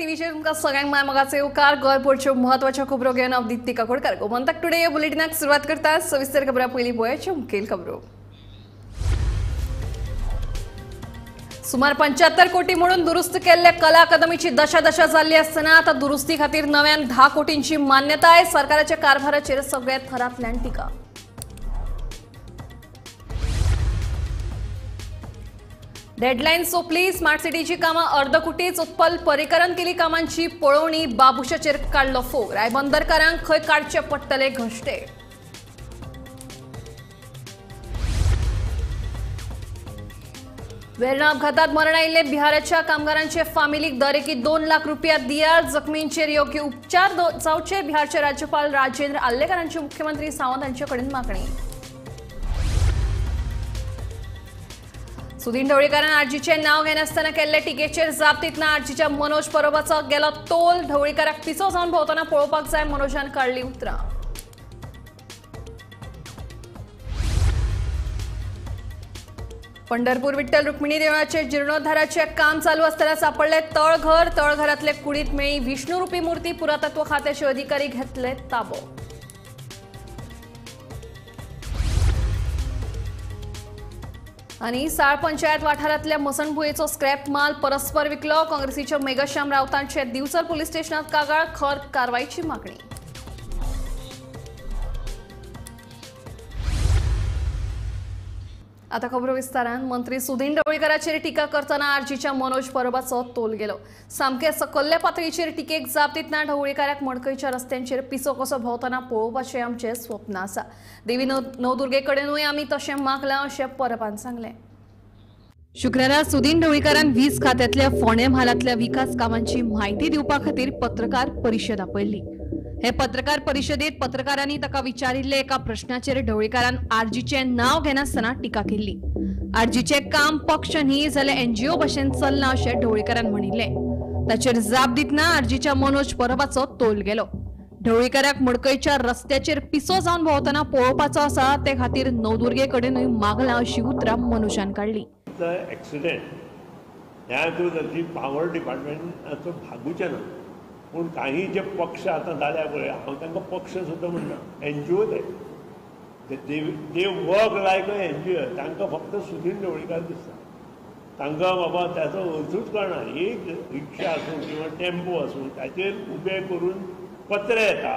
टीव्हीचेर तुमकां सगळ्यांक माय मोगाचो येवकार. गोंयभरच्यो म्हत्वाच्यो खबरो घेवन हांव दीप्ती काकोडकर. गोमंतक टुडे ह्या बुलेटिनाक सुरवात करता. सविस्तर खबरां पयलीं पळोवया मुखेल खबरो. सुमार 75 कोटी म्हणून दुरुस्त केल्ल्या कला अकादमीची दशा दशा जाल्ली आसतना आतां दुरुस्ती खातीर नव्यान 10 कोटींची मान्यताय. सरकाराच्या कारभाराचेर सगळ्या थरांतल्यान टिका. डेडलायन सोंपली, स्मार्ट सिटीची कामां अर्दकुटीच. उत्पल पर्रीकरान केली कामांची पळोवणी. बाबुशाचेर काडलो फोग. रायबंदरकारांक खंय काडचे पडटले घश्टे. वेर्णा अपघातात मरण आयिल्ले बिहाराच्या कामगारांचे फामिलीक दरेकी 2 लाख रुपया दियार. जखमींचेर योग्य उपचार जावचे, बिहारचे राज्यपाल राजेंद्र आर्लेकरांची मुख्यमंत्री सावंत हांचे कडेन मागणी. सुदीन ढवळीकारान आरजीचें नांव घेनासतना केल्ले टिकेचेर जाप दितना आरजीच्या मनोज परबाचो गेलो तोल. ढवळीकाराक पिसो जावन भोंवतना पळोवपाक जाय, मनोजान काडली उतरां. पंढरपूर विठ्ठल रुक्मिणी देवळाचे जीर्णोद्धाराचे काम चालू असताना सापडले तळघर. तळघरातले कुडीत मेळी विष्णुरूपी मूर्ती. पुरातत्व खात्याचे अधिकारी घेतले ताबो. आणि साळ पंचायत वाठारातल्या मसणभुयेचो स्क्रॅप माल परस्पर विकलो. काँग्रेसीच्या मेघश्याम राऊतांचे दिवचल पोलीस स्टेशनात कागाळ. खर कारवाईची मागणी. आता खबरो विस्तारान. मंत्री सुदीन ढवळीकराचेर टिका करतना आरजीच्या मनोज परबाचो तोल गेलो. सामके सकल्ल्या पातळीचेर टिकेक जाप दितना ढवळीकाराक मडकयच्या रस्त्यांचेर पिसो कसो भोंवतना पळोवपाचें आमचें स्वप्न आसा. देवी नवदुर्गेकडेनूय आमी तशें मागलां अशें परबान सांगलें. शुक्रारा सुदीन ढवळीकारान वीज खात्यांतल्या फोंडें म्हालांतल्या विकास कामांची म्हायती दिवपा खातीर पत्रकार परिशद आपयल्ली. हे पत्रकार परिशदेत पत्रकारांनी ताका विचारिल्ले एका प्रश्नाचेर ढवळीकारान आरजीचें नांव घेनासतना टिका केल्ली. आरजीचें काम पक्ष न्ही जाल्यार एनजीओ भशेन चल्लां अशें ढवळीकारान म्हणिल्लें. ताचेर जाप दितना आरजीच्या मनोज परबाचो तोल गेलो. ढवळीकाराक मडकयच्या रस्त्याचेर पिसो जावन भोंवतना पळोवपाचो आसा, ते खातीर नवदुर्गे कडेनूय मागलां अशी उतरां मनोजान काडली. एक्सिडेंट ह्या हातूंत पावर डिपार्टमेंटाचो भागूचें ना, पूण काही जे पक्ष आतां जाल्या पळय, हांव तांकां पक्ष सुद्दां म्हणना, एनजीओ ते they work like a NGO. तांकां फक्त सुदीन ढवळीकार दिसता, तांकां बाबा ताचो अर्थूच कळना. एक रिक्षा आसूं किंवा टेम्पो आसूं ताचेर उबे करून पत्रे येता,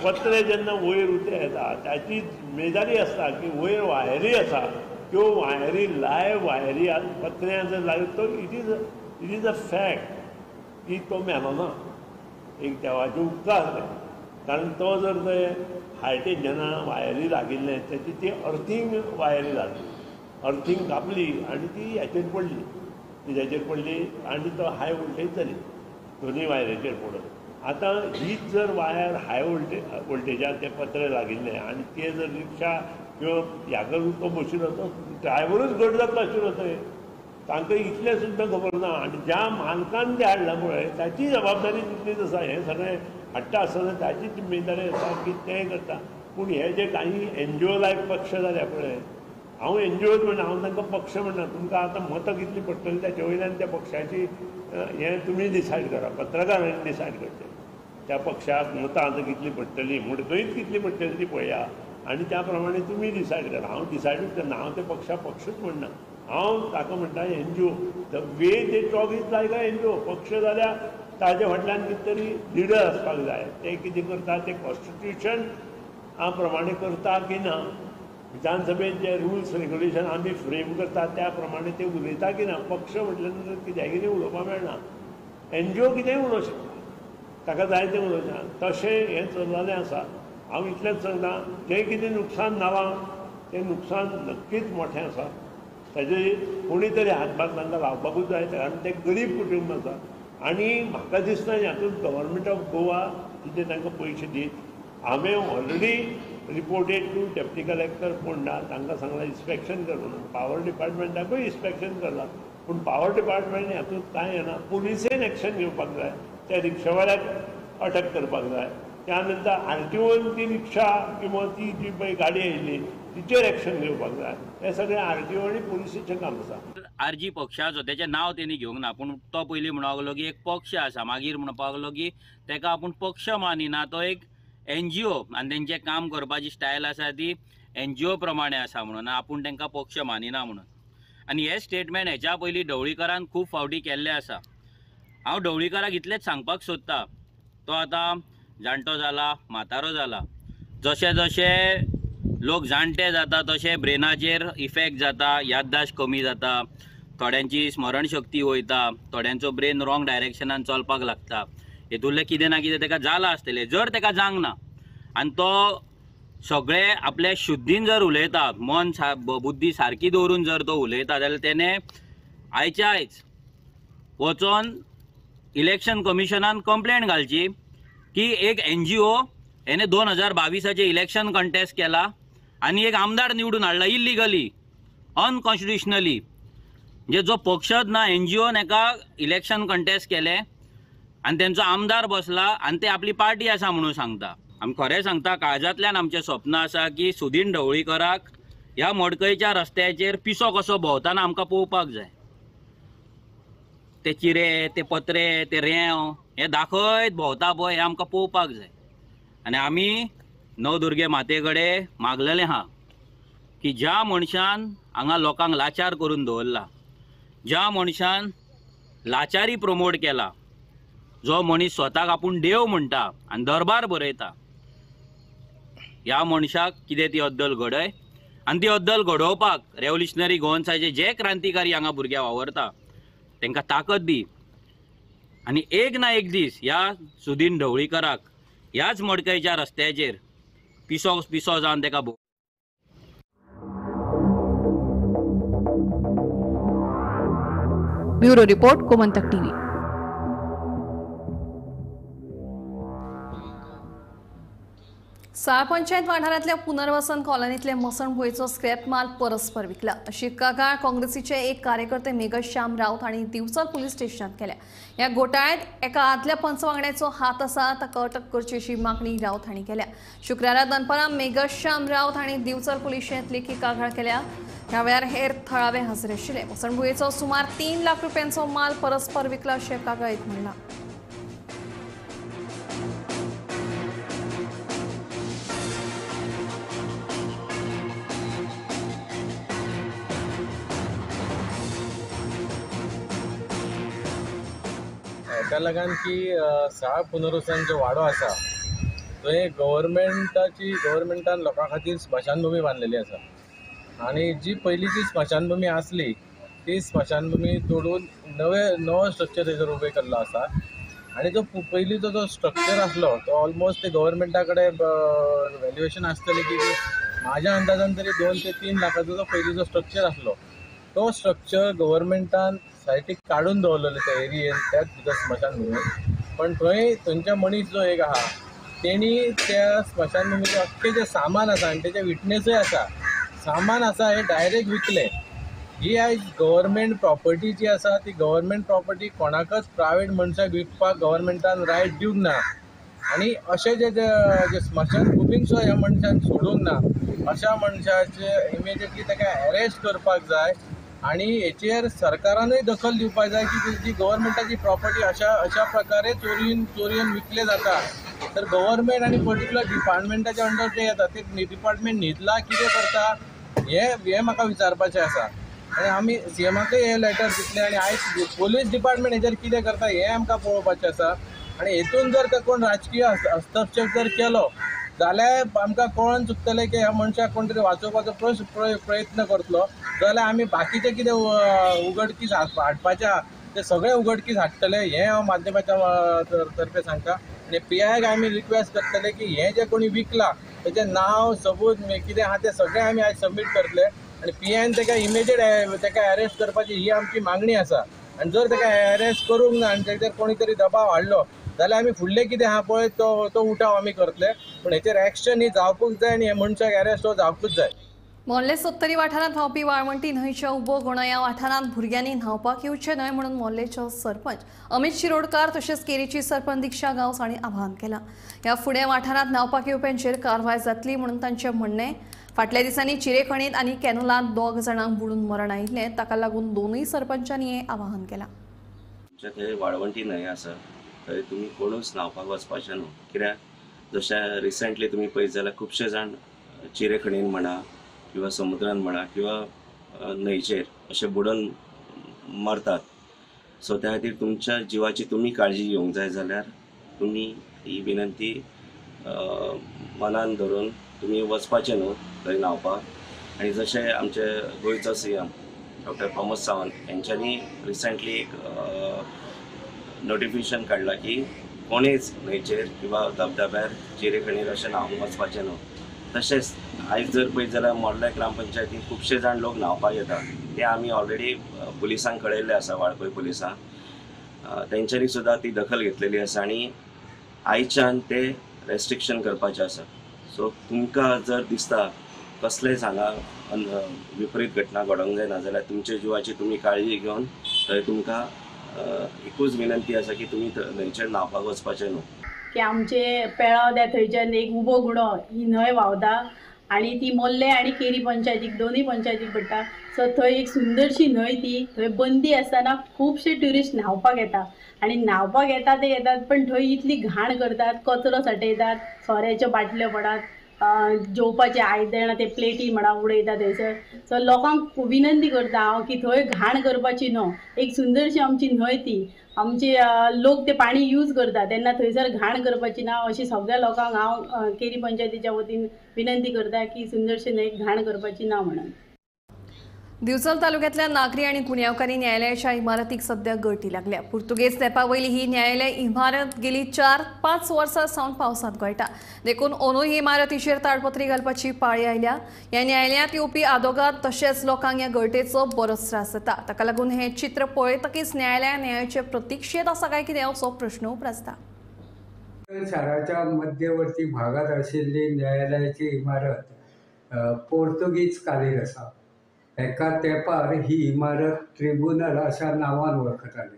पत्रे जेन्ना वयर उते येता ताची जिम्मेदारी आसता की वयर वायरी आसा, त्यो वायरी लायव वायरी पत्र्यां जर लागली तो it is a fact की तो मेलो ना. एक देवाचे उपकार कारण तो जर ते हाय टेन्शना वायरी लागिल्लें ताची ती अर्थींग वायरी लागली, अर्थींग कापली आनी ती हेचेर पडली, तिच्याचेर पडली आनी तो हाय वोल्टेज जाली दोनूय वायरीचेर पडून. आतां हीच जर वायर हाय वोल्टेजार ते पत्रे लागिल्ले आनी ते जर रिक्षा किंवा ह्या करून तो बशिल्लो तो ड्रायव्हरूच घट जातलो आशिल्लो थंय, तांकां इतलें सुद्दां खबर ना. आनी ज्या मालकान तें हाडलां पळय ताची जबाबदारी तितलीच आसा. हें सगळें हाडटा आसतना ताची जिम्मेदारी आसा की तें करता. पूण हे जे काही एनजीओ लायक पक्ष जाल्या पळय, हांव एनजीओच म्हणना, हांव तांकां पक्ष म्हणना. तुमकां आतां मतां कितलीं पडटलीं ताचे वयल्यान त्या पक्षाची हें तुमी डिसायड करा, पत्रकारांनी डिसायड करचें त्या पक्षाक मतां आतां कितलीं पडटलीं, मडकयत कितलीं पडटलीं ती पळया आनी त्या प्रमाणे तुमी डिसायड करा. हांव डिसायडूच करना, हांव त्या पक्षा पक्षूच म्हणना, हांव ताका म्हणटा NGO. The way they talk is like a NGO. पक्ष जाल्यार ताजे फाटल्यान कितें तरी लिडर आसपाक जाय, ते कितें करता ते कॉन्स्टिट्युशन प्रमाणे करता की ना, विधानसभेत जे रुल्स रेग्युलेशन आमी फ्रेम करता त्या प्रमाणे ते उलयता की ना. पक्ष म्हटल्या नंतर कित्याक कितें उलोवपाक मेळना, एनजीओ कितेंय उलोवंक शकता, ताका जाय तें उलोवचें. तशें हें चल्लेलें आसा. हांव इतलेंच सांगता, जें कितें नुकसान जालां तें नुकसान नक्कीच मोठें आसा, ताजे कोणी तरी हातभार तांकां लावपाकूच जाय, कारण तें गरीब कुटुंब आसा. आनी म्हाका दिसना हातूंत गव्हर्मेंट ऑफ गोवा कितें तांकां पयशे दीत. हांवें already reported to deputy collector Ponda, तांकां सांगलां इन्स्पेक्शन कर म्हणून, पावर डिपार्टमेंटाकूय इन्स्पेक्शन करलां, पूण पावर डिपार्टमेंट हातूंत कांय येना. पुलिसेन एक्शन घेवपाक जाय, त्या रिक्षावाल्याक अटक करपाक जाय. त्यानंतर आरटीओन ती रिक्षा किंवा ती जी पळय गाडी आयिल्ली तिचेर एक्शन घेवपाक जाय. हें सगळें आरटीओ आनी पोलिसीचें काम आसा. आरजी पक्षाचो तेचें नांव तेणी घेवंक ना, पूण तो पयलीं म्हणपाक लागलो की एक पक्ष आसा, मागीर म्हणपाक लागलो की तेका आपूण पक्ष मानिना, तो एक एनजीओ आनी तेंचें काम करपाची स्टायल आसा ती एनजीओ प्रमाणे आसा म्हणून आपूण तेंकां पक्ष मानिना म्हणून. आनी हें स्टेटमेंट हेच्या पयलीं ढवळीकरान खूब फावटी केल्लें आसा. हांव ढवळीकराक इतलेंच सांगपाक सोदता, तो आतां जाणटो जाला, म्हातारो जाला, जशें जशें लोक जाणटे जाता तशें ब्रेनाचेर इफेक्ट जाता, याददाश्त कमी जाता, थोड्यांची स्मरणशक्ती वयता, थोड्यांचो ब्रेन रॉंग डायरेक्शनान चलपाक लागता. हेतूंतलें कितें ना कितें तेका जालां आसतलें. जर तेका जावंक ना आनी तो सगळे आपल्या शुद्धीन जर उलयता, मन बुद्धी सारकी दवरून जर तो उलयता जाल्यार तेणें आयच्या आयज वचोन इलेक्शन कमिशनान कंप्लेन घालची की एक एनजीओ हेणे 2022 इलेक्शन कंटेस्ट केला आनी एक आमदार निवडून हाडला इल्लिगली, अनकॉन्स्टिट्युशनली. म्हणजे जो पक्षच ना, एनजीओन एका इलेक्शन कंटेस्ट केलें आनी तेंचो आमदार बसला आनी ते आपली पार्टी आसा म्हणून सांगता. आमी खरें सांगता, काळजांतल्यान आमचें स्वप्न आसा की सुदीन ढवळीकराक ह्या मडकयच्या रस्त्याचेर पिसो कसो भोंवतना आमकां पळोवपाक जाय. ते चिरे, ते पत्रे, ते रेंव हे दाखयत भोंवता पळय, हें आमकां पळोवपाक जाय. आनी आमी नवदुर्गे माते कडेन मागलेलें आहा की ज्या मनशान हांगा लोकांक लाचार करून दवरला, ज्या मनशान लाचारी प्रमोट केला, जो मनीस स्वताक आपूण देव म्हणटा आनी दरबार बरयता, ह्या मनशाक कितें ती अद्दल घडय. आनी ती अद्दल घडोवपाक रेव्होल्युशनरी गोवन्साचे जे क्रांतिकारी हांगा भुरग्या वावरता तांकां ताकद दी. आनी एक ना एक दीस ह्या सुदीन ढवळीकराक ह्याच मडकयच्या रस्त्याचेर पिसो पिसो जावन ताका ब्युरो रिपोर्ट, गोमंतक टीव्ही. साळ पंचायत वाठारांतल्या पुनर्वसन कॉलनीतले मसणभुंयेचो स्क्रॅप माल परस्पर विकला अशी कागाळ काँग्रेसीचे एक कार्यकर्ते मेघश्याम राऊत हांणी दिवचल पुलीस स्टेशनात केल्या. ह्या घोटाळ्यांत एका आदल्या पंचवांगड्याचो हात आसा, ताका अटक करची अशी मागणी राऊत हांणी केल्या. शुक्रारा दनपारां मेघश्याम राऊत हांणी दिवचल पुलिशेंत लेखी कागाळ केल्या. ह्या वेळार हेर थळावे हजर आशिल्ले. मसणभुंयेचो सुमार 3 लाख रुपयांचो माल परस्पर विकला अशें कागाळीत म्हणलां. ताका लागून की साळ पुनर्वसन जो वाडो आसा थंय गव्हर्मेंटान लोकां खातीर स्मशानभूमी बांदलेली आसा आनी जी पयलींची स्मशानभूमी आसली ती स्मशानभूमी तोडून नवो स्ट्रक्चर तेजो उबे केल्लो आसा आनी जो पयलींचो जो स्ट्रक्चर आसलो तो ऑलमोस्ट ते गव्हर्मेंटा कडेन व्हॅल्युएशन आसतलें की म्हाज्या अंदाजान तरी 2 ते 3 लाखाचो जो पयलींचो स्ट्रक्चर आसलो तो स्ट्रक्चर गव्हर्मेंटान सायटीक काडून दवरलेले त्या एरियेन त्याच भितर स्मशानभुमीन. पण थंय थंयच्या मनीस जो एक आहा तेणी त्या स्मशानभुमीचें अख्खें जें सामान आसा आनी तेजे विटनेसूय आसा, सामान आसा हें डायरेक्ट विकलें. ही आयज गव्हर्मेंट प्रॉपर्टी जी आसा ती गव्हर्मेंट प्रॉपर्टी कोणाकच प्रायवेट मनशाक विकपाक गव्हर्मेंटान रायट दिवंक ना आनी अशें जे जे स्मशानभुमीक सुद्दां ह्या मनशान सोडूंक ना, अशा मनशाचे इमिजिएटली ताका अरेस्ट करपाक जाय आनी हेचेर सरकारानूय दखल दिवपाक जाय की जी गव्हर्मेंटाची प्रॉपर्टी अशा अशा प्रकारे चोरयेन विकले जाता तर गव्हर्मेंट आनी पर्टिक्युलर डिपार्टमेंटाच्या अंडर ते येता, ते डिपार्टमेंट न्हिदला कितें करता हें म्हाका विचारपाचें आसा. आनी आमी सीएमाकय हें लेटर दितले आनी आयज पोलीस डिपार्टमेंट हेचेर कितें करता हें आमकां पळोवपाचें आसा. आनी हेतून जर कोण राजकीय हस्तक्षेप जर केलो जाल्यार आमकां कळोन चुकतलें की ह्या मनशाक कोण तरी वाचोवपाचो प्रयत्न करतलो, जाल्यार आमी बाकीचें कितें उघडकीस हाडपाचें आहा ते सगळें उघडकीस हाडटले हें हांव माध्यमाच्या तर्फे सांगता. आनी पीआयक आमी रिक्वेस्ट करतले की हें जें कोणी विकलां तेचें नांव सबूत कितें आहा तें सगळें आमी आयज सबमीट करतले आनी पीआयन ताका इमिजिएट ताका अरेस्ट करपाची ही आमची मागणी आसा. आनी जर ताका अरेस्ट करूंक ना आनी ताचेर कोणी तरी दबाव हाडलो जाल्यार आमी फुडलें कितें आहा पळय तो उठाव आमी करतले, पूण हेचेर एक्शन ही जावपूच जाय आनी ह्या मनशाक अरेस्ट हो जावपूच जाय. मोर्ले सत्तरी वाठारांत व्हांवपी वाळवंटी न्हंयच्या उबो गोणया वाठारांत भुरग्यांनी न्हांवपाक येवचें न्हय म्हणून मोर्लेचो सरपंच अमित शिरोडकार तशेंच केरीची सरपंच दीक्षा गांवस हांणी आवाहन केलां. ह्या फुडें वाठारांत न्हांवपाक येवप्यांचेर कारवाय जातली म्हणून तांचें म्हणणें. फाटल्या दिसांनी चिरेखणीत आनी कॅनलांत 2 जाणांक बुडून मरण आयिल्लें. ताका लागून दोनूय सरपंचांनी हें आवाहन केलां. तुमच्या थंय वाळवंटी न्हंय आसा थंय तुमी कोणूच न्हांवपाक वचपाचें न्हू, कित्याक जशें रिसंटली तुमी पळयत जाल्यार खुबशे जाण चिरेखणीन म्हणा किंवा समुद्रान म्हणा किंवा न्हंयचेर अशे बुडून मरतात. सो त्या खातीर तुमच्या जिवाची तुमी काळजी घेवंक जाय जाल्यार तुमी ही विनंती मनान धरून तुमी वचपाचें न्हू थंय न्हांवपाक. आनी जशें आमचे गोंयचो CM doctor Pramod Sawant हेंच्यांनी रिसंटली एक नोटिफिकेशन काडलां की कोणेच न्हंयचेर किंवा धबधब्यार चिरेखणीर अशें न्हांवंक वचपाचें न्हू. तशेंच आयज जर पळयत जाल्यार मोर्ले ग्रामपंचायतीन खुबशे जाण लोक न्हांवपाक येता, ते आमी ऑलरेडी पुलिसांक कळयल्लें आसा, वाळपय पुलिसांक, तेंच्यांनी सुद्दां ती दखल घेतलेली आसा आनी आयच्यान ते रेस्ट्रिक्शन करपाचें आसा. सो तुमकां जर दिसता कसलेंच हांगा विपरीत घटना घडोवंक जायना जाल्यार तुमच्या जिवाची तुमी काळजी घेवन थंय तुमकां एकूच विनंती आसा की तुमी न्हंयचेर न्हांवपाक वचपाचें न्हू. की आमचे पेळाव त्या थंयच्यान एक उबो गुडो ही न्हंय व्हांवता आनी ती मोल्ले आनी केरी पंचायतीक दोनूय पंचायतीक पडटा. सो थंय एक सुंदरशी न्हंय, ती थंय बंदी आसतना खुबशे ट्युरिस्ट न्हांवपाक येता आनी न्हांवपाक येता ते येतात, पण थंय इतली घाण करतात, कचरो साठयतात, सोऱ्याच्यो बाटल्यो पडात, जेवपाचे आयदनां ते प्लेटी म्हणा उडयता थंयसर. सो लोकांक विनंती करता हांव की थंय घाण करपाची न्हू. एक सुंदरशी आमची न्हंय ती, आमचे लोक ते पाणी यूज करता तेन्ना थंयसर घाण करपाची ना अशी सगळ्या लोकांक हांव केरी पंचायतीच्या वतीन विनंती करता की सुंदरशी न्हंय घाण करपाची ना म्हणून. दिवचल तालुक्यातल्या नागरी आणि गुन्यांवकारी न्यायालयाच्या इमारतीक सध्या गळटी लागल्या. पुर्तुगेज तेंपावयली ही न्यायालय इमारत गेली 4-5 वर्सां सावन पावसांत गळटा, देखून अंदूय ही इमारतीचेर ताडपत्री घालपाची पाळी आयल्या. ह्या न्यायालयांत येवपी आदोगाद तशेंच लोकांक ह्या गळटेचो बरोच त्रास जाता. ताका लागून हें चित्र पळयतकीच न्यायालय न्यायाचे प्रतिक्षेत आसा काय कितें असो प्रश्न उप्रासता. शाराच्या मध्यवर्ती भागात आशिल्ली न्यायालयाची इमारत पोर्तुगीज कालीन आसा. एका तेंपार ही इमारत ट्रिब्युनल अशा नांवान वळखताले.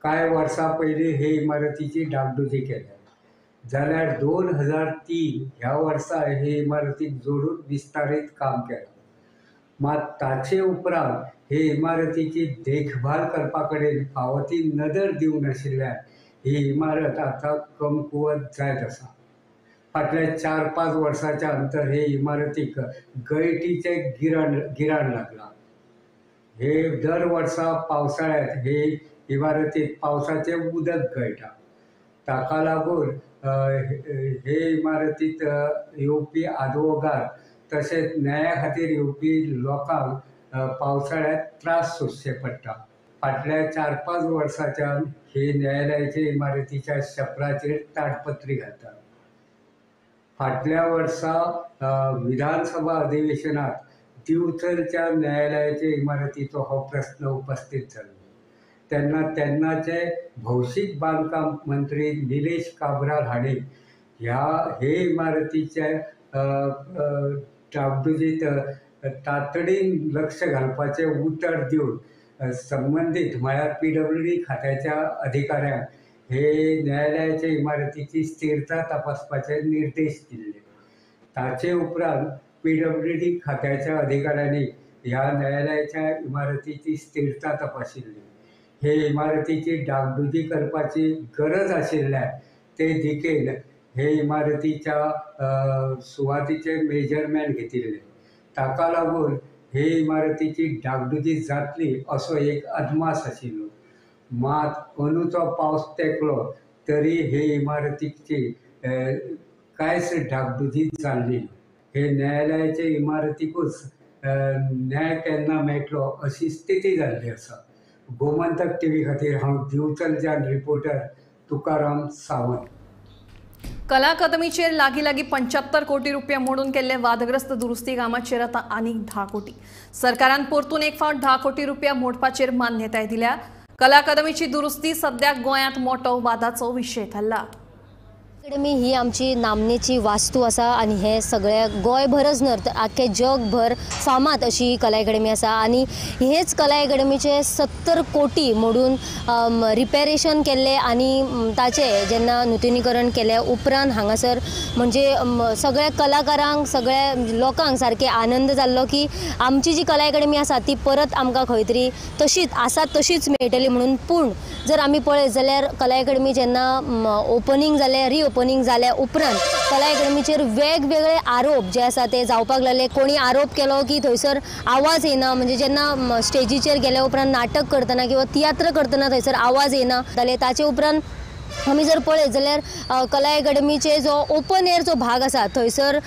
कांय वर्सां पयलीं हे इमारतीची डागडुजी केल्या, जाल्यार 2003 ह्या वर्सा हे इमारतीक जोडून विस्तारीत काम केलां. मात ताचे उपरांत हे इमारतीची देखभाल करपा कडेन फावो ती नदर दिवंक नाशिल्ल्यान ही इमारत आतां कमकुवत जायत आसा. फाटल्या 4-5 वर्सांच्या अंतर हे इमारतीक गळटीचें गिराण लागलां. हे दर वर्सा पावसाळ्यांत हे इमारतीत पावसाचें उदक गळटा. ताका लागून हे इमारतीत येवपी आदवोगाद तशेंच न्याया खातीर येवपी लोकांक पावसाळ्यांत त्रास सोंसचे पडटा. फाटल्या 4-5 वर्सांच्यान हे न्यायालयाचे इमारतीच्या शपराचेर ताडपत्री घालतात. फाटल्या वर्सा विधानसभा अधिवेशनात दिवचलच्या न्यायालयाचे इमारतीचो हो प्रस्न उपस्थित जालो. तेन्ना तेन्नाचे भौशीक बांदकाम मंत्री निलेश काब्राल हांणी हे इमारतीचे डागडुजीत तातडीन लक्ष घालपाचें उतर दिवन संबंदीत म्हळ्यार PWD खात्याच्या अधिकाऱ्यांक हे न्यायालयाचे इमारतीची स्थिरता तपासपाचे निर्देश दिल्ले. ताचे उपरांत PWD खात्याच्या अधिकाऱ्यांनी ह्या न्यायालयाच्या इमारतीची स्थिरता तपाशिल्ली. हे इमारतीची डागडुजी करपाची गरज आशिल्ल्यान ते दिकेन हे इमारतीच्या सुवातीचे मेजरमेंट घेतिल्ले. ताका लागून हे इमारतीची डागडुजी जातली असो एक अदमास आशिल्लो. मात अंदूचो पावस तेंकलो तरी हे इमारतीची कांयच डागडुजी जाल्ली. हे न्यायालयाचे इमारतीकूच न्याय केन्ना मेळटलो अशी स्थिती जाल्ली आसा. गोमंतक टीव्ही खातीर हांव दिवचलच्यान रिपोर्टर तुकाराम सावंत. कला अकादमीचेर लागीं लागीं 75 कोटी रुपया मोडून केल्ले वादग्रस्त दुरुस्ती कामाचेर आतां आनीक 10 कोटी. सरकारान परतून एक फावट 10 कोटी रुपया मोडपाचेर मान्यताय दिल्या. कला अकादमीची दुरुस्ती सद्याक गोंयांत मोठो वादाचो विशय थारला. अकॅडमी ही आमची नामनेची वास्तू आसा आनी हे सगळे गोंयभरच न्हय तर आख्खे जगभर फामाद अशी कला अकॅडमी आसा आनी हेच कला अकॅडमीचे 70 कोटी मोडून रिपेरेशन केल्लें आनी ताचें जेन्ना नुतनीकरण केलें उपरांत हांगासर म्हणजे सगळ्या कलाकारांक सगळ्या लोकांक सारकें आनंद जाल्लो की आमची जी कला अकॅडमी आसा ती परत आमकां खंय तरी तशीच आसा तशीच मेळटली म्हणून। पूण जर आमी पळयत जाल्यार कला अकॅडमी जेन्ना ओपनिंग जालें, रिओपनिंग जाल्या उपरांत कला अकॅडमीचेर वेगवेगळे आरोप जे आसा ते जावपाक लागले। कोणी आरोप केलो की थंयसर आवाज येना, म्हणजे जेन्ना स्टेजीचेर गेल्या उपरांत नाटक करतना किंवा तियात्र करतना थंयसर आवाज येना जाले। ताचे उपरांत आमी जर पळयत जाल्यार कला अकॅडमीचे जो ओपन एयर जो भाग आसा थंयसर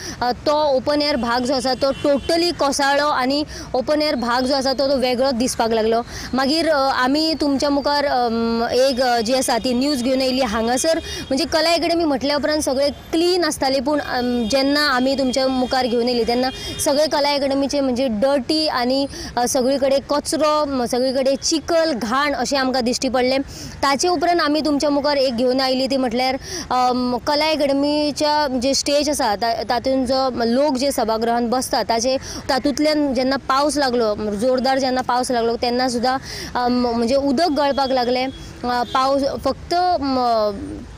तो ओपन एयर भाग जो आसा तो टोटली कोसळ्ळो आनी ओपन एयर भाग जो आसा तो वेगळोच दिसपाक लागलो। मागीर आमी तुमच्या मुखार एक जी आसा ती न्यूज घेवन येयली। हांगासर म्हणजे कला अकॅडमी म्हटल्या उपरांत सगळे क्लीन आसताले, पूण जेन्ना आमी तुमच्या मुखार घेवन येयली तेन्ना सगळे कला अकॅडमीचे म्हणजे डर्टी आनी सगळी कडेन कचरो, सगळी कडेन चिखल, घाण अशें आमकां दिश्टी पडलें। ताचे उपरांत आमी तुमच्या मुखार एक घेवन आयली ती म्हटल्यार कला अकॅडमीच्या जे स्टेज आसा तातूंत जो लोक जे सभागृहांत बसता ताचे तातूंतल्यान जेन्ना पावस लागलो, जोरदार जेन्ना पावस लागलो तेन्ना सुद्दां म्हणजे उदक गळपाक लागलें। पावस फक्त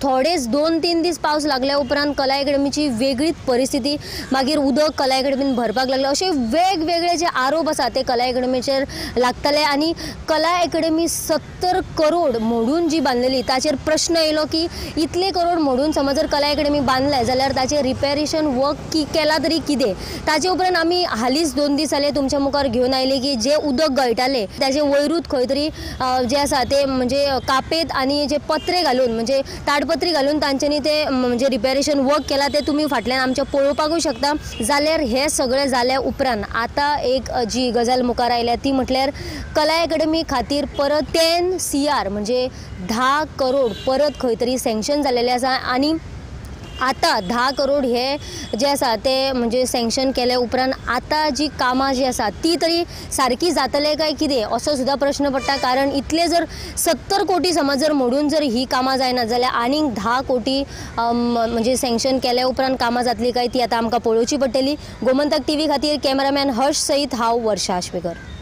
थोडेच 2-3 दीस पावस लागल्या उपरांत कला अकॅडमीची वेगळीच परिस्थिती, मागीर उदक कला अकॅडमीन भरपाक लागलें। अशे वेगवेगळे जे आरोप आसा ते कला अकॅडमीचेर लागताले आनी कला अकॅडमी 70 करोड मोडून जी बांदलेली ताचेर प्रश्न येयलो की इतले करोड मोडून समज जर कला अकॅडमी बांदले जाल्यार ताचें रिपेरेशन वर्क केलां तरी कितें। ताचे उपरांत आमी हालींच 2 दीस जाले तुमच्या मुखार घेवन आयले की जे उदक गळटालें ताचे वयरूच खंय तरी जे आसा ते म्हणजे कापेत आनी जे पत्रे घालून म्हणजे ताडपत्री घालून तांच्यांनी ते म्हणजे रिपेरेशन वर्क केलां ते तुमी फाटल्यान आमच्या पळोवपाकूय शकता। जाल्यार हे सगळें जाल्या उपरांत आतां एक जी गजाल मुखार आयल्या ती म्हटल्यार कला अकॅडमी खातीर परत 10 CR म्हणजे 10 करोड परत खंय तरी सँक्शन जालेलें आसा आनी आतां 10 करोड हे जे आसा ते म्हणजे सँक्शन केले उपरांत आतां जी कामां जी आसा ती तरी सारकी जातले काय कितें असो सुद्दां प्रश्न पडटा। कारण इतले जर 70 कोटी समज जर मोडून जर ही कामां जायना जाल्यार आनीक 10 कोटी म्हणजे सँक्शन केल्या उपरांत कामां जातली काय ती आतां आमकां पळोवची पडटली। गोमंतक टीव्ही खातीर कॅमेरामॅन हर्ष सहित हांव वर्षा आश्वेकर।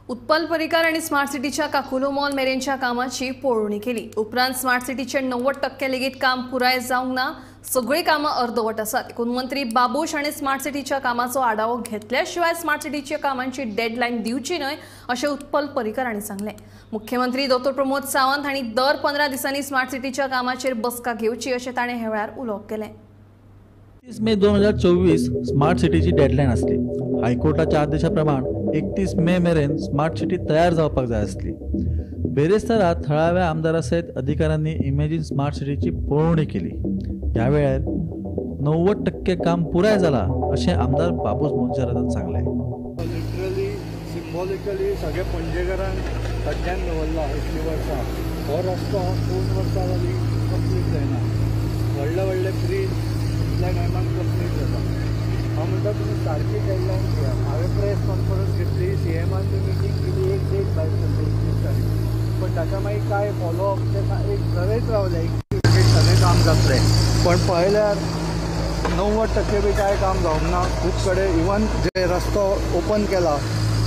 उत्पल पर्रीकार आनी स्मार्ट सिटीच्या काकुलो मॉल मेरेनच्या कामाची पळोवणी केली। उपरांत स्मार्ट सिटीचे 90% लेगीत काम पुराय जावंक ना, सगळीं कामां अर्दवट आसात। देखून मंत्री बाबूश हांणी स्मार्ट सिटीच्या कामाचो आढावो घेतल्या शिवाय स्मार्ट सिटीच्या कामांची डेडलायन दिवची न्हय अशें उत्पल पर्रीकार हांणी सांगलें। मुख्यमंत्री डॉ प्रमोद सावंत हांणी दर 15 दिसांनी स्मार्ट सिटीच्या कामाचेर बसका घेवची अशें ताणें ह्या वेळार उलोवप केलें। 30 मे 2024 स्मार्ट सिटीची डेडलायन आसली। हायकोर्टाच्या आदेशा प्रमाण 31 मे मेरेन स्मार्ट सिटी तयार जावपाक जाय आसली। बेरेस्तारा थळाव्या आमदारा सयत अधिकाऱ्यांनी इमेजीन स्मार्ट सिटीची पळोवणी केली। ह्या वेळार 90% काम पुराय जाला अशें आमदार बाबूश मोंसेरातान सांगलें। लिटरली सिम्बॉलिकली सगळे पणजेकारांक खड्ड्यान दवरला इतलीं वर्सां। हो रस्तो 2 वर्सां जालीं कंप्लीट जायना, व्हडले व्हडले ब्रीज इतल्या टायमान कंप्लीट जाता। हांव म्हणटा तुमी सारकी डेडलायन दिया। हांवें प्रेस कॉन्फरन्स घेतली, सीएमान बी मिटींग केली, एक डेट भायर सरली 21 तारीख, पण ताका मागीर कांय फॉलोअप ते एक घरच रावले, 21 सगळें काम जातलें, पण पळयल्यार 90% बी कांय काम जावंक ना। खूब कडेन इवन जे रस्तो ओपन केला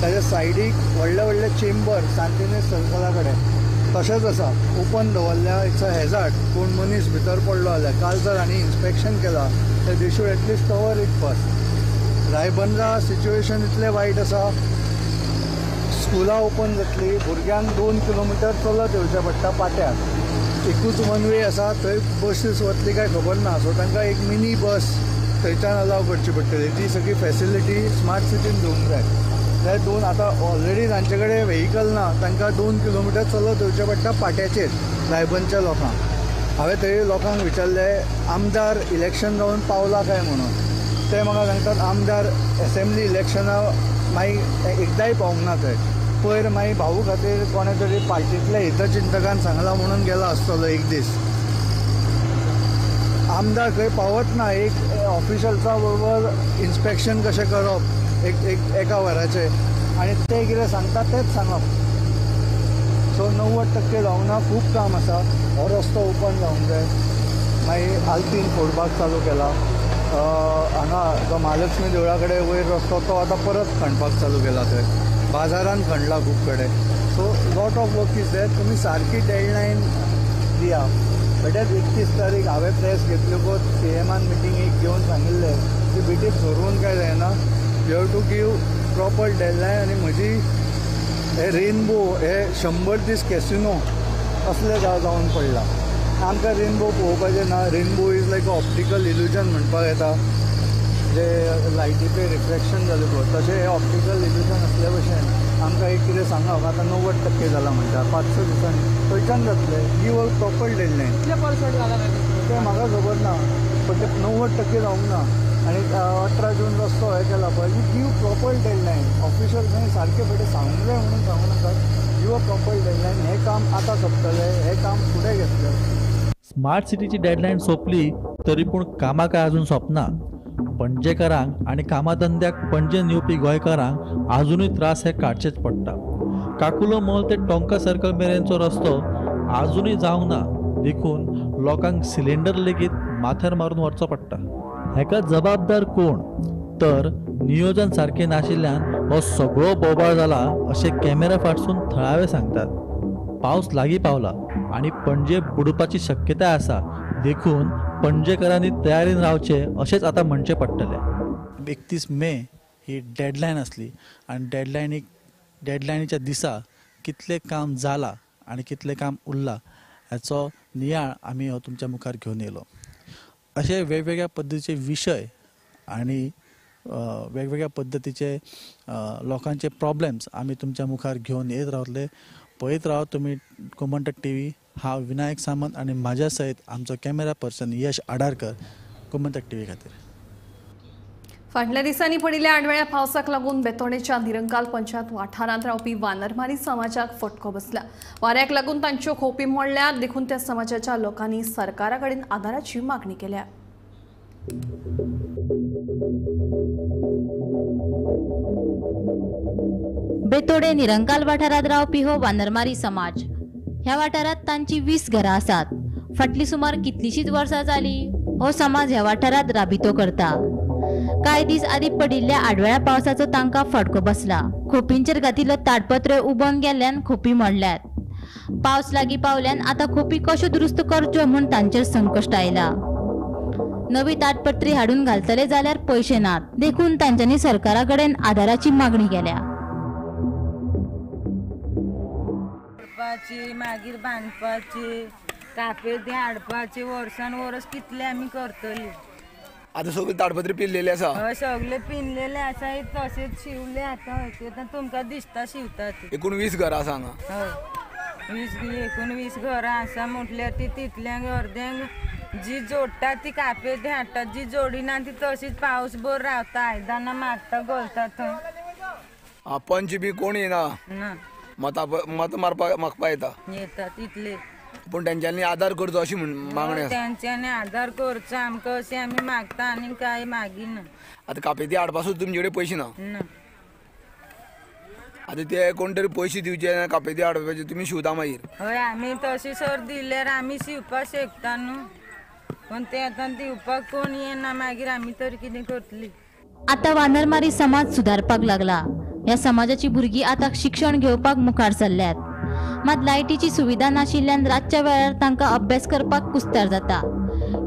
ताच्या सायडीक व्हडले व्हडले चेंबर सांतिनेज सर्कला कडेन तशेंच आसा, ओपन दवरल्या, it's a hazard. कोण मनीस भितर पडलो जाल्यार काल जर हांणी इन्स्पेक्शन केलां तर they should at least cover it first. Ribandar situation इतलें वायट आसा, स्कुलां ओपन जातली, भुरग्यांक 2 किलोमिटर चलत येवचें पडटा पाट्यार, एकूच वन वे आसा, थंय बसीस वतली काय खबर ना, सो तांकां एक मिनी बस थंयच्यान अलाव करची पडटली। ती सगळी फॅसिलिटी स्मार्ट सिटीन दिवंक जाय। जाल्यार 2 आतां ऑलरेडी तांचे कडेन व्हेकल ना, तांकां 2 किलोमिटर चलत येवचें पडटा पाट्याचेर रायबंदच्या लोकांक। हांवें थंय लोकांक विचारलें आमदार इलेक्शन जावन पावला काय म्हणून, ते म्हाका सांगतात आमदार एसेंब्ली इलेक्शनां मागीर एकदांय पावूंक ना थंय, पयर मागीर भाऊ खातीर कोणें तरी पार्टींतल्या हितचिंतकान सांगलां म्हणून गेला आसतलो एक दीस। आमदार खंय पावत ना, एक ऑफिशल्सा बरोबर इन्स्पेक्शन कशें करप एक एक एका वराचें, आनी ते कितें सांगता तेंच सांगप। सो 90% जावंक ना, खूब काम आसा। हो रस्तो ओपन जावंक जाय। मागीर आल्तीन फोडपाक चालू केला. हांगा जो महालक्ष्मी देवळा कडेन वयर रस्तो तो आतां परत खणपाक चालू केला, थंय बाजारान खणला खूब कडेन. So lot of work is there. तुमी सारकी डेडलायन दिया. बेटेच 31 तारीख हांवें प्रेस घेतल्यो, सी एमान मिटींगेक घेवन सांगिल्लें की बेटीत सोडून काय जायना, you have to give proper deadline. आनी म्हजी हे रेनबो हे 100 दीस कॅसिनो असले जावन पडला. आमकां रेनबो पळोवपाचें ना. Rainbow is like a optical illusion म्हणपाक येता, जे लायटीचें रिफ्लेक्शन जालें पळय तशें हें ऑप्टिकल इल्युजन असल्या भशेन आमकां एक कितें सांगप. आतां 90% जालां म्हणटा, 5-6 दिसांनी खंयच्यान जातलें? Give a proper deadline. कितले पर्संट जाला तें म्हाका खबर ना, पण ते 90% जावंक ना. आनी 18 जून रस्तो हें केला पळय, you give proper deadline. Official खंय सारकें बेटे सांगूंक जाय म्हणून सांगू नाकात, गिव अ प्रॉपर डेडलायन. हें काम आतां सोंपतलें, हें काम फुडें घेतलें. स्मार्ट सिटीची डेडलायन सोंपली तरी पूण कामां काय अजून सोंपना. पणजेकारांक आनी कामाधंद्याक पणजेन येवपी गोंयकारांक आजुनूय त्रास हे काडचेच पडटा. काकुलो मोल ते टोंका सर्कल मेरेनचो रस्तो आजुनूय जावंक ना, देखून लोकांक सिलिंडर लेगीत माथ्यार मारून व्हरचो पडटा. हेका जबाबदार कोण? तर नियोजन सारकें नाशिल्ल्यान हो सगळो बोबाळ जाला अशें कॅमेरा फाटसून थळावे सांगतात. पावस लागीं पावला आनी पणजे बुडपाची शक्यताय आसा, देखून पणजेकारांनी तयारीन रावचें अशेंच आतां म्हणचें पडटलें. 31 मे ही डेडलायन आसली आनी डेडलायनीच्या दिसा कितलें काम जालां आनी कितलें काम उरलां हाचो नियाळ आमी हो तुमच्या मुखार घेवन येयलो. अशे वेगवेगळ्या पद्दतीचे विशय आनी वेगवेगळ्या पद्दतीचे लोकांचे प्रॉब्लेम्स आमी तुमच्या मुखार घेवन येत रावतले. पळयत रावत तुमी गोमंतक टीव्ही. हांव विनायक सामंत आनी म्हाज्या सयत आमचो camera person Yash Adarkar, Gomantak TV खातीर. फाटल्या दिसांनी पडिल्ल्या आडवेळ्या पावसाक लागून बेतोडेच्या निरंकाल पंचायत वाठारांत रावपी वानरमारी समाजाक फटको बसला. वाऱ्याक लागून तांच्यो खोपी मोडल्यात, देखून त्या समाजाच्या लोकांनी सरकारा कडेन आदाराची मागणी केल्या. बेतोडे निरंकाल वाठारांत रावपी हो वानरमारी समाज. ह्या वाठारांत तांची 20 घरां आसात. फाटली सुमार कितलीशींच वर्सां जाली हो समाज ह्या वाठारांत राबितो करता. कांय दीस आदीं पडिल्ल्या आडवेळ्या पावसाचो तांकां फटको बसला. खोपींचेर घातिल्लो ताडपत्रे उबोन गेल्ल्यान खोपी मोडल्यात. पावस लागीं पावल्यान आतां खोपी कश्यो दुरुस्त करच्यो म्हूण तांचेर संकश्ट आयला. नवी ताडपत्री हाडून घालतले जाल्यार पयशे नात, देखून तांच्यांनी सरकारा कडेन आदाराची मागणी केल्या. मागीर बांदपाची कापेद हाडपाची वर्सान वर्स कितले आमी करतली. आतां सगळे ताडपत्री पिल्लेले आसा. हय, सगळे पिनलेले आसा, तशेंच शिवले आतां तुमकां दिसता शिवता. एकूण 20 घरां आसा हांगा. हय, 19 घरां आसा म्हटल्यार ती तितल्यांक अर्द्यांक जी जोडटा ती कापेद हाडटा, जी जोडिना ती तशीच पावस भर रावता, आयदनां मारता घोलता थंय. पंच बी कोण येना, मत मारपाक मागपा येता येता तितले, पूण तेंच्यांनी आदार करचो अशी मागणी आसा. तेंच्यांनी आदार करचो आमकां अशें आमी मागता आनी कांय मागिना. आतां कापेती हाडपा सुद्दां तुमचे कडेन पयशे ना. आतां ते कोण तरी पयशे दिवचे कापेती हाडपाचे, तुमी शिंवता मागीर. हय, आमी तशें सर दिल्यार आमी शिंवपाक शकता न्हू, पूण ते आतां दिवपाक कोण येना, मागीर आमी तर कितें करतली. आतां वानरमारी समाज सुदारपाक लागला. ह्या समाजाची भुरगीं आतां शिक्षण घेवपाक मुखार सरल्यात. मात लायटीची सुविधा नाशिल्ल्यान रातच्या वेळार तांकां अभ्यास करपाक कुस्तार जाता.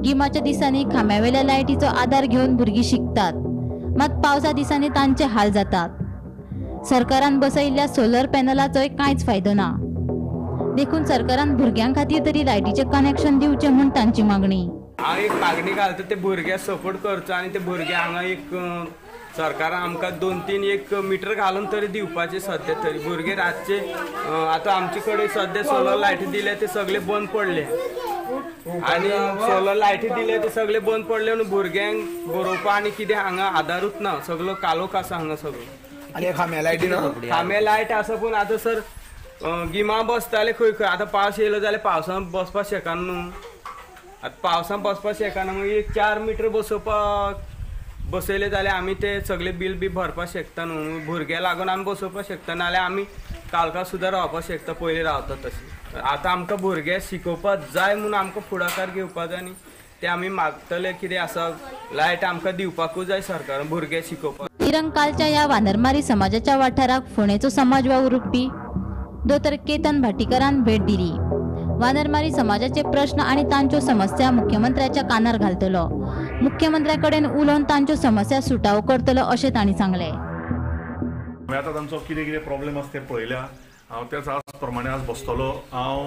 गिमाच्या दिसांनी खांब्यावेल्या लायटीचो आदार घेवन भुरगीं शिकतात, मात पावसा दिसांनी तांचे हाल जातात. सरकारान बसयिल्ल्या सोलर पॅनलाचोय कांयच फायदो ना, देखून सरकारान भुरग्यां खातीर तरी लायटीचें कनेक्शन दिवचें म्हूण तांची मागणी. हांव एक मागणी घालता, ते भुरग्यांक सपोर्ट करचो आनी ते भुरगे हांगा एक सरकारान आमकां 2-3 एक मिटर घालून तरी दिवपाचें सद्या तरी. भुरगे रातचे आतां आमचे कडेन सद्या सोलर लायटी दिल्या ते सगळे बंद पडले, आनी सोलर लायटी दिल्या ते सगळे बंद पडले म्हणून भुरग्यांक बरोवपा आनी कितें हांगा आदारूच ना, सगळो कालोख आसा हांगा सगळो. आनी खांब्या लायटी ना, खांब्या लायट आसा पूण आतां सर गिमा बसताले खंय खंय, आतां पावस येयलो जाल्यार पावसान बसपाक शकना न्हू. आतां पावसान बसपाक शकना मागीर एक 4 मिटर बसोवपाक बसयले जाल्यार आमी ते सगळे बील बी भरपाक शकता न्हू, भुरग्यां लागून आमी बसोवपाक शकता, नाल्यार आमी कालका सुद्दां रावपाक शकता पयलीं रावता तशें. आतां आमकां भुरगे शिकोवपाक जाय म्हणून आमकां फुडाकार घेवपाक जाय आनी ते आमी मागतले कितें आसा लायट आमकां दिवपाकूच जाय सरकारान भुरगे शिकोवपाक. निरंकालच्या ह्या वानरमारी समाजाच्या वाठाराक फोंडेचो समाज वावुरपी दोतोर केतन भाटीकरान भेट दिली. वानरमारी समाजाचे प्रश्न आनी तांच्यो समस्या मुख्यमंत्र्याच्या कानार घालतलो, मुख्यमंत्र्या कडेन उलोवन तांच्यो समस्या सुटावो करतलो अशें तांणी सांगलें. आतां तांचो कितें कितें प्रॉब्लेम आसा तें पळयल्या. हांव त्याच आज प्रमाणे आज बसतलो. हांव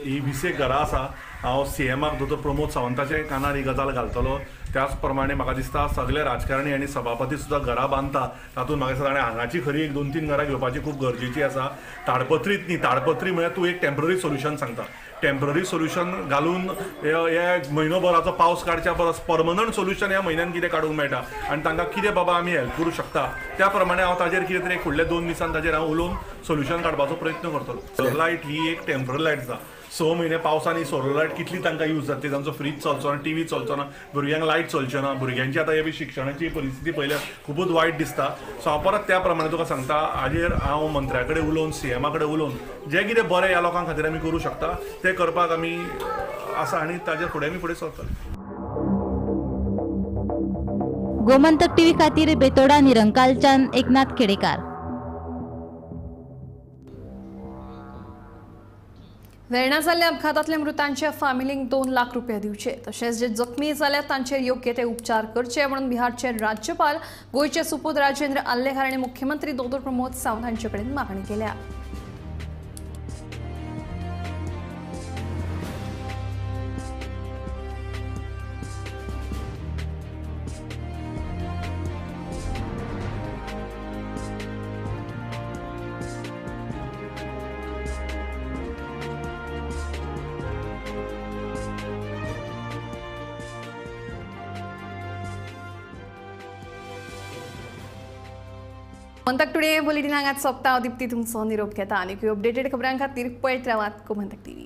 ही 20 घरां आसा, हांव सीएमाक दोतोर प्रमोद सावंताच्या कानार ही गजाल घालतलो. त्याच प्रमाणे म्हाका दिसता सगळे राजकारणी आनी सभापती सुद्दां घरां बांदता, तातूंत म्हाका दिसता ताणें हांगाची खरी एक 2-3 घरां घेवपाची खूब गरजेची आसा. ताडपत्रीत न्ही, ताडपत्री म्हळ्यार तूं एक टेम्पररी सोल्युशन सांगता. टेम्पररी सोल्युशन घालून हे म्हयनोभराचो पावस काडच्या परस परमनंट सोल्युशन ह्या म्हयन्यान कितें काडूंक मेळटा आनी तांकां कितें बाबा आमी हेल्प करूं शकता त्या प्रमाणे हांव ताजेर कितें तरी फुडल्या 2 दिसान ताजेर हांव उलोवन सोल्युशन काडपाचो प्रयत्न करतलो. लायट ही एक टेम्पररी लायट जाता. 6 म्हयने पावसान ही सोलर लायट कितली तांकां यूज जातली, तांचो फ्रीज चलचो ना, टीव्ही चलचो ना, भुरग्यांक लायट चलच्यो ना. भुरग्यांची आतां हे शिक्षणाची परिस्थिती पळयल्यार खुबूच वायट दिसता. सो हांव परत त्या प्रमाणे तुका सांगता, हाजेर हांव मंत्र्या कडेन उलोवन सीएमा कडेन उलोवन जें कितें बरें ह्या लोकां खातीर आमी करूं शकता तें करपाक आमी आसा आनी ताजे फुडें आमी फुडें सरतले. गोमंतक टीव्ही खातीर बेतोडा निरंकालच्यान एकनाथ खेडेकार. वेर्णा जाल्ल्या अपघातांतल्या मृतांच्या फामिलींक 2 लाख रुपया दिवचे, तशेंच जे जखमी जाल्यात तांचेर योग्य ते उपचार करचे म्हणून बिहारचे राज्यपाल गोंयचे सुपूत राजेंद्र आर्लेकर आनी मुख्यमंत्री दोतोर प्रमोद सावंत हांचे कडेन मागणी केल्या. गोमंतक टुडे बुलेटिन हांगाच सोंपता. हांव दीप्ती तुमचो निरोप घेता आनी अपडेटेड खबरां खातीर पळयत रावात Gomantak TV.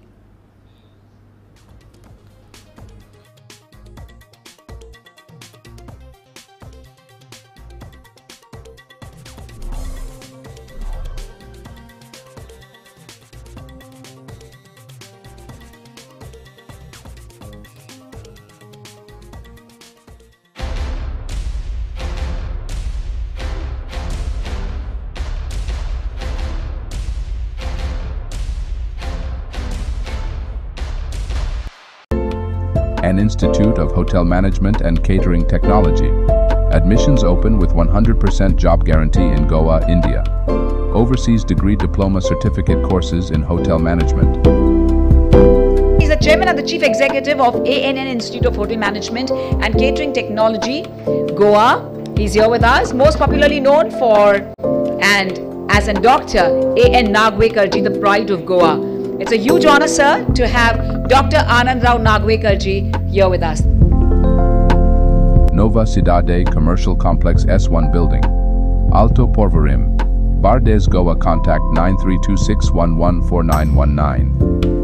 An Institute of Hotel Management and Catering Technology. Admissions open with 100% job guarantee in Goa, India. Overseas degree diploma certificate courses in hotel management. He's the chairman and the chief executive of ANN Institute of Hotel Management and Catering Technology, Goa. He's here with us, most popularly known for and as a doctor, A.N. Nagvekar ji, the pride of Goa. It's a huge honor, sir, to have Dr. Anand Rao Nagvekar ji here with us. Nova Cidade Commercial Complex S1 Building, Alto Porvorim, Bardez, Goa. Contact 9326114919.